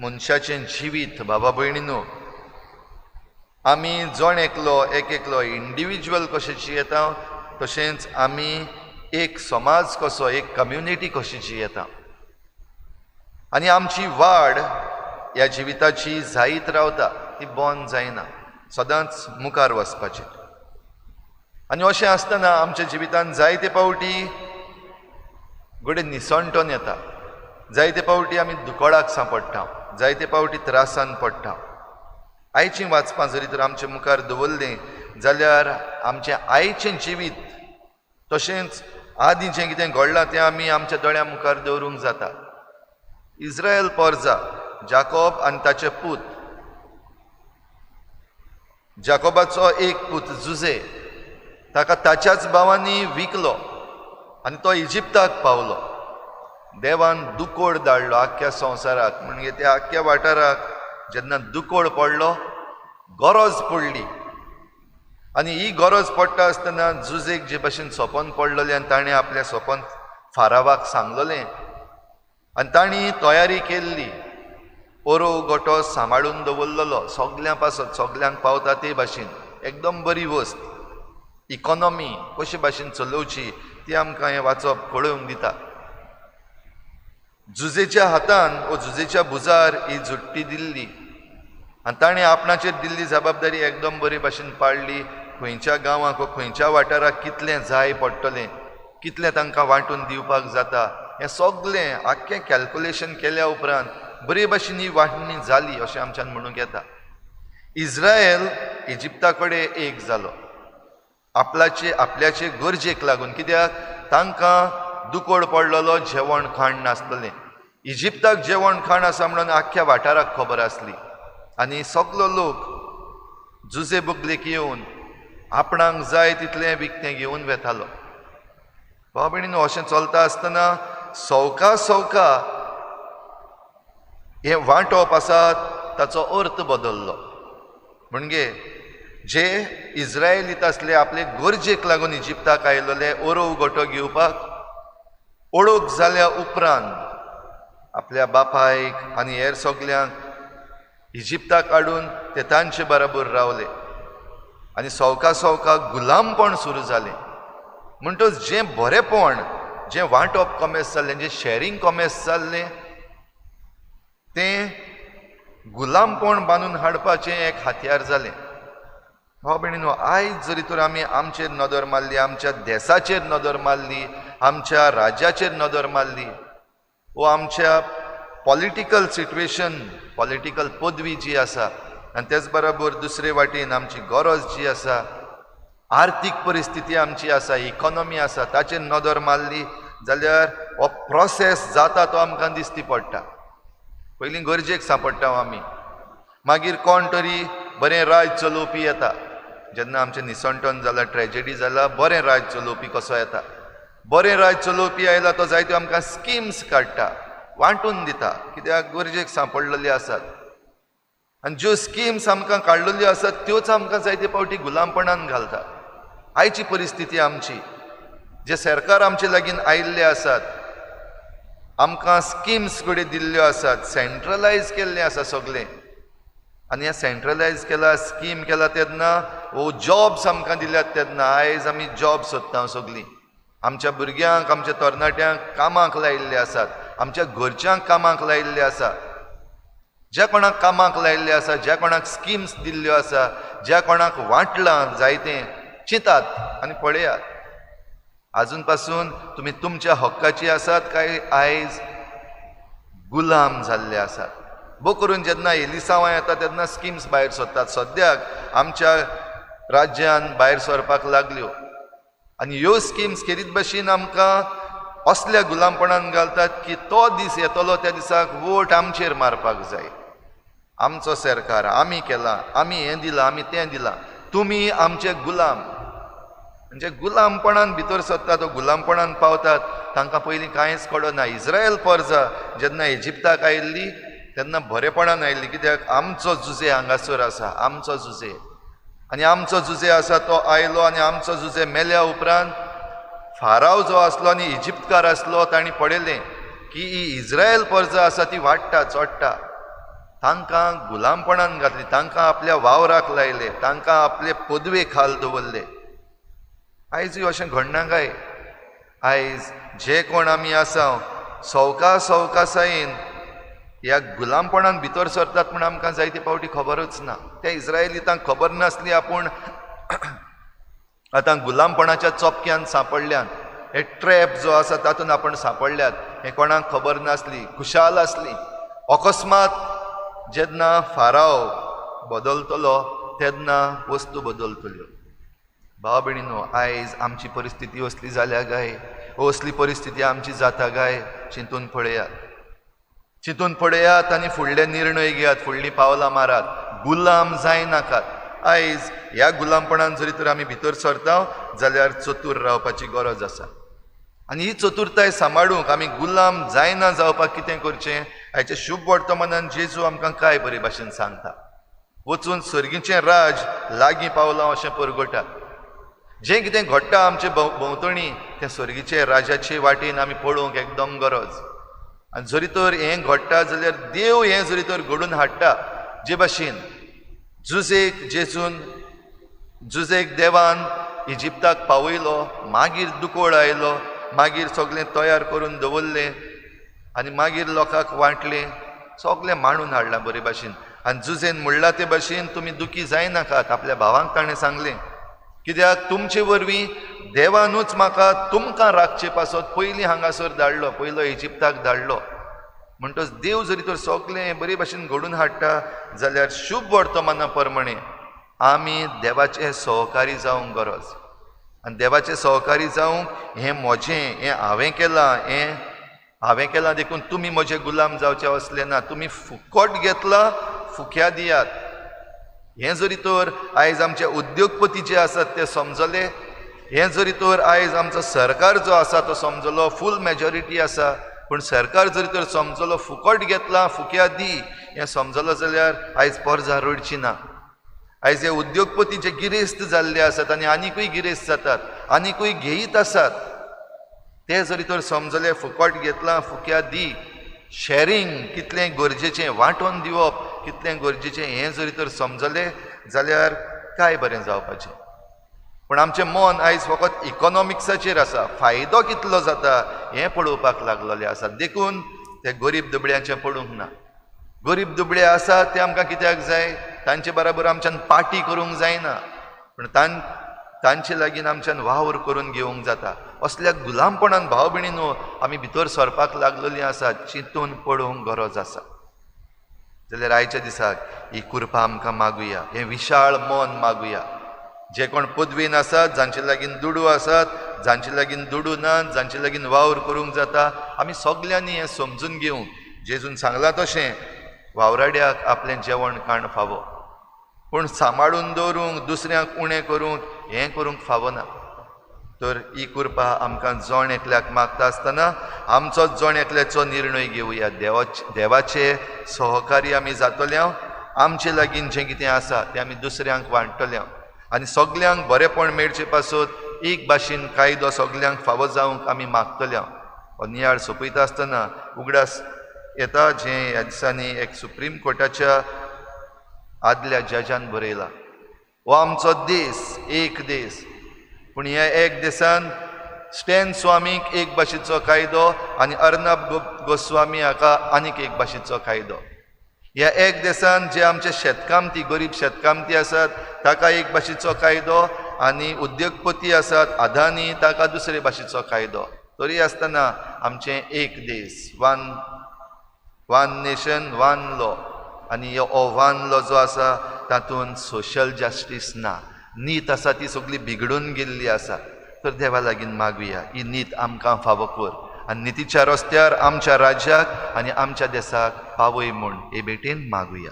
मनशाचें जिवीत बाबा भयणीनो, आमी जण एकलो एक एकलो इंडिविज्युअल कशें जियेता, तशेंच आमी एक समाज कसो, एक कम्युनिटी कशी जियेता आनी आमची वाड ह्या जिविताची जायत रावता, ती बंद जायना, सदांच मुखार वचपाची. आनी अशें आसतना आमच्या जिवितांत जायते फावटी घडये निसणटोन येता, जायते फावटी आमी दुकळाक सांपडटा, जायते फावटी त्रासान पडटा. आयचीं वाचपां जरी तर आमचे मुखार दवरलीं जाल्यार आमचें आयचें जिवीत तशेंच आदीं जें कितें घडलां तें आमी आमच्या दोळ्यां मुखार दवरूंक जाता. इस्रायल पोरजा जाकोब आनी ताचे पूत, जाकोबाचो एक पूत जुजे, ताका ताच्याच भावांनी विकलो आनी तो इजिप्ताक पावलो. देवान दुकोळ धाडलो आख्ख्या संवसाराक, म्हणजे त्या आख्ख्या वाठाराक जेन्ना दुकोळ पडलो, गरज पडली. आनी ही गरज पडटा आसतना जुजेक जे भशेन सपन पडलेलें आनी ताणें आपलें सपन फारावाक सांगलेलें आनी तांणी तयारी केल्ली, ओरो गोटो सांबाळून दवरलेलो सगल्यां पासत, सगल्यांक पावता ते भाशेन एकदम बरी वस्त. इकॉनॉमी कशे भाशेन चलोवची ती आमकां हें वाचप कळोवंक दिता. जुजेच्या हातान वो जुजेच्या भुजार ही जुट्टी दिल्ली आनी ताणें आपणाचेर दिल्ली जबाबदारी एकदम बरे भाशेन पाळ्ळी. खंयच्या गांवाक वो खंयच्या वाठाराक कितलें जाय पडटलें, कितलें तांकां वांटून दिवपाक जाता, हें सगलें आख्खें कॅल्कुलेशन केल्या उपरांत बरे भाशेन ही वांटणी जाली अशें आमच्यान म्हणूंक येता. इस्रायल इजिप्ता कडेन एक जालो आपल्याचे आपल्याचे गरजेक लागून, कित्याक तांकां दुकोळ पडलेलो, जेवण खाण नासलेलें. इजिप्ताक जेवण खाण आसा म्हणून आख्ख्या वाठाराक खबर आसली आनी सगलो लोक जुजे बगलेक येवन आपणाक जाय तितलें विकतें घेवन वेतालो. भाव भयणीनो, अशें चलता आसतना सवका सवका हें वांटप आसा ताचो अर्थ बदल्लो. म्हणजे जे इस्रायलीत आसले आपले गरजेक लागून इजिप्ताक आयलेले ओरोव गोटो घेवपाक, ओळख जाल्या उपरांत आपल्या बापायक आनी हेर सगल्यांक इजिप्ताक हाडून ते तांचे बराबर रावले आनी सवका सवका गुलामपण सुरू जालें. म्हणटच जें बरेंपण, जें वांटप कॉमेस जाल्लें, जें शॅरींग कॉमेस जाल्लें, तें गुलामपण बांदून हाडपाचें एक हत्यार जालें. भाव भयणीनो, आयज जरी तर आमी आमचेर नदर मारली, आमच्या देसाचेर नदर मारली, आमच्या राज्याचेर नदर मारली वो आमच्या पॉलिटिकल सिट्युएशन, पॉलिटिकल पदवी जी आसा आनी तेच बरोबर दुसरे वाटेन आमची गरज जी आसा, आर्थीक परिस्थिती आमची आसा, इकॉनॉमी आसा, ताचेर नदर मारली जाल्यार हो प्रोसेस जाता तो आमकां दिसती पडटा. पयलीं गरजेक सांपडटा आमी, मागीर कोण तरी बरें राज चलोवपी येता. जेन्ना आमचें निसणटन जाला, ट्रेजेडी जाला, बरें राज चलोवपी कसो येता, बरें राज चलोवपी आयला तो जायत्यो आमकां स्किम्स काडटा, वांटून दिता, कित्याक गरजेक सांपडलेली आसात. आनी ज्यो स्किम्स आमकां काडलेल्यो आसात त्योच आमकां जायते फावटी गुलामपणान घालतात. आयची परिस्थिती आमची, जे सरकार आमचे लागीं आयिल्ले आसात, आमकां स्किम्स कडेन दिल्ल्यो आसात, सेंट्रलायज केल्लें आसा सगलें. आनी हें सेंट्रलायज केलां, स्कीम केला तेन्ना वो जॉब्स आमकां दिल्यात तेन्ना आयज आमी जॉब सोदता सगलीं. आमच्या भुरग्यांक, आमच्या तरणाट्यांक कामाक लायिल्ले आसात, आमच्या घरच्यांक कामाक लायिल्ले आसा. ज्या कोणाक कामाक लायिल्ले आसा, ज्या कोणाक स्किम्स दिल्ल्यो आसा, ज्या कोणाक वांटलां जायतें, चिंतात आनी पळयात आजून पासून तुमी तुमच्या हक्काची आसात काय आयज गुलाम जाल्ले आसात. बो करून जेन्ना एलिसांवां येता तेन्ना स्किम्स भायर सरतात. सद्याक आमच्या राज्यान भायर सरपाक लागल्यो आनी ह्यो स्किम्स खेरीत भाशेन आमकां असल्या गुलामपणान घालतात की तो दीस येतलो त्या दिसाक वोट आमचेर मारपाक जाय. आमचो सरकार, आमी केला, आमी हें दिलां, आमी तें दिलां, तुमी आमचे गुलाम. म्हणजे गुलामपणान भितर सरता तो गुलामपणान पावतात, तांकां पयलीं कांयच कळना. इस्रायल परजा जेन्ना इजिप्ताक आयिल्ली तेन्ना बरेपणान आयिल्ली, कित्याक आमचो जुजे हांगासर आसा, आमचो जुजे, आनी आमचो जुजे आसा तो आयलो. आनी आमचो जुजे मेल्या उपरांत फाराव जो आसलो आनी इजिप्तकार आसलो तांणी पळयलें की ही इस्रायल परजा आसा ती वाडटा चडटा. तांकां गुलामपणान घातली, तांकां आपल्या वावराक लायले, तांकां आपले पदवे खाल दवरले. आयजूय अशें घडना काय? आयज जे कोण आमी आसा सवका सवकासायेन ह्या गुलामपणान भितर सरतात म्हूण आमकां जायते फावटी खबरूच ना. त्या इस्रायलितांक खबर नासली आपूण आतां गुलामपणाच्या चोपक्यान सांपडल्यान, हे ट्रॅप जो आसा तातूंत आपूण सांपडल्यात हें कोणाक खबर नासली. खुशाल आसली. अकस्मात जेन्ना फाराव बदलतलो तेन्ना वस्तू बदलतल्यो. भाव भयणीनो, आयज आमची परिस्थिती असली जाल्या काय, असली परिस्थिती आमची जाता काय, चिंतून पळयात, चिंतून पळयात आनी फुडले निर्णय घेयात, फुडलीं पावलां मारात, गुलाम जायनाकात. आयज ह्या गुलामपणान जरी तर आमी भितर सरता जाल्यार चतूर रावपाची गरज आसा. आनी ही चतुरताय सांबाळूंक आमी गुलाम जायना जावपाक कितें करचें, आयच्या शुभ वर्तमानान जेजू आमकां काय बरे भाशेन सांगता. वचून सर्गीचें राज लागीं पावलां अशें परगटा. जें कितें घडटा आमचे भोंवतणी तें सर्गीचे राजाचे वाटेन आमी पळोवंक एकदम गरज. आनी जरी तर हें घडटा जाल्यार देव हें जरी तर घडून हाडटा, जे भाशेन जुजेक जेजून जुजेक देवान इजिप्ताक पावयलो, मागीर दुकोळ आयलो, मागीर सगळें तयार करून दवरलें आनी मागीर लोकांक वांटलें, सगळें मांडून हाडलां बरे भाशेन. आनी जुजेन म्हणलां ते भाशेन तुमी दुखी जायनाकात, आपल्या भावांक ताणें सांगलें, कित्याक तुमचे वरवीं देवानूच म्हाका तुमकां राखचे पासत पयलीं हांगासर धाडलो, पयलो इजिप्ताक धाडलो. म्हणटच देव जरी तर सगळें बरे भाशेन घडून हाडटा जाल्यार शुभ वर्तमाना प्रमाणे आमी देवाचे सहकारी जावंक गरज. आनी देवाचे सहकारी जावंक हें म्हजें, हें हांवें केलां, हें हांवें केलां देखून तुमी म्हजे गुलाम जावचे असलें ना. तुमी फुकट घेतला, फुक्या दियात. हें जरी तर आयज आमचे उद्योगपती जे आसात ते समजले, हें जरी तर आयज आमचो सरकार जो आसा तो समजलो, फूल मेजॉरिटी आसा, पूण सरकार जरी तर समजलो फुकट घेतला फुक्या दी हें समजलो जाल्यार आयज पोरजां रडची ना. आयज हे उद्योगपती जे गिरेस्त जाल्ले आसात आनी आनिकूय गिरेस्त जातात, आनिकूय घेयत आसात, ते जरी तर समजले फुकट घेतला फुक्या दी, शॅरींग कितलें गरजेचें, वांटोन दिवप कितलें गरजेचें हें जरी तर समजले जाल्यार काय बरें जावपाचें. पूण आमचें मन आयज फकत इकॉनॉमिक्साचेर आसा, फायदो कितलो जाता हें पळोवपाक लागलेलें आसा. देखून ते गरीब दुबळ्यांचें पडूंक ना. गरीब दुबळे आसात ते आमकां कित्याक जाय, तांचे बराबर आमच्यान पार्टी करूंक जायना, पूण तांचे लागीं आमच्यान वावर करून घेवंक जाता. असल्या गुलामपणान भाव भयणीनो आमी भितर सरपाक लागलेलीं आसात, चिंतून पळोवंक गरज आसा. जाल्यार आयच्या दिसाक ही कृपा आमकां मागुया, हें विशाळ मन मागुया. जे कोण पदवेन आसात, जांचे लागीं दुडू आसात, जांचे लागीं दुडू ना, जांचे लागीं वावर करूंक जाता, आमी सगल्यांनी हें समजून घेवंक. जेजून सांगलां तशें वावराड्याक आपलें जेवण खाण फावो, पूण सांबाळून दवरूंक, दुसऱ्यांक उणें करूंक हें करूंक फावना. तर ही कृपा आमकां जण एकल्याक मागता आसतना आमचो जण एकल्याचो निर्णय घेवया. देवाचे सहकारी आमी जातले, आमचे लागीं जें कितें आसा तें आमी दुसऱ्यांक वांट्टले आनी सगल्यांक बरेंपण मेळचे पासत एक भाशेन कायदो सगल्यांक फावो जावंक आमी मागतले. हो नियाळ सोंपयता आसतना उगडास येता जें ह्या दिसांनी एक सुप्रीम कोर्टाच्या आदल्या जजान बरयलां. हो आमचो देश एक देश, पूण ह्या एक देसान स्टॅन स्वामीक एक भाशेचो कायदो आनी अर्नब गोस्वामी हाका आनीक एक भाशेचो कायदो. ह्या एक देसान जे आमचे शेतकामती, गरीब शेतकामती आसात ताका एक भाशेचो कायदो आनी उद्योगपती आसात अदानी ताका दुसरे भाशेचो कायदो. तरी आसतना आमचें एक देश, वन नेशन वन लॉ. आनी हो वन लॉ जो आसा तातूंत सोशल जस्टीस ना, नीत आसा ती सगळी बिगडून गेल्ली आसा. तर देवा लागीं मागुया ही नीत आमकां फावो कर आनी नितीच्या रस्त्यार आमच्या राज्याक आनी आमच्या देसाक पावय म्हूण हे भेटेन मागुया.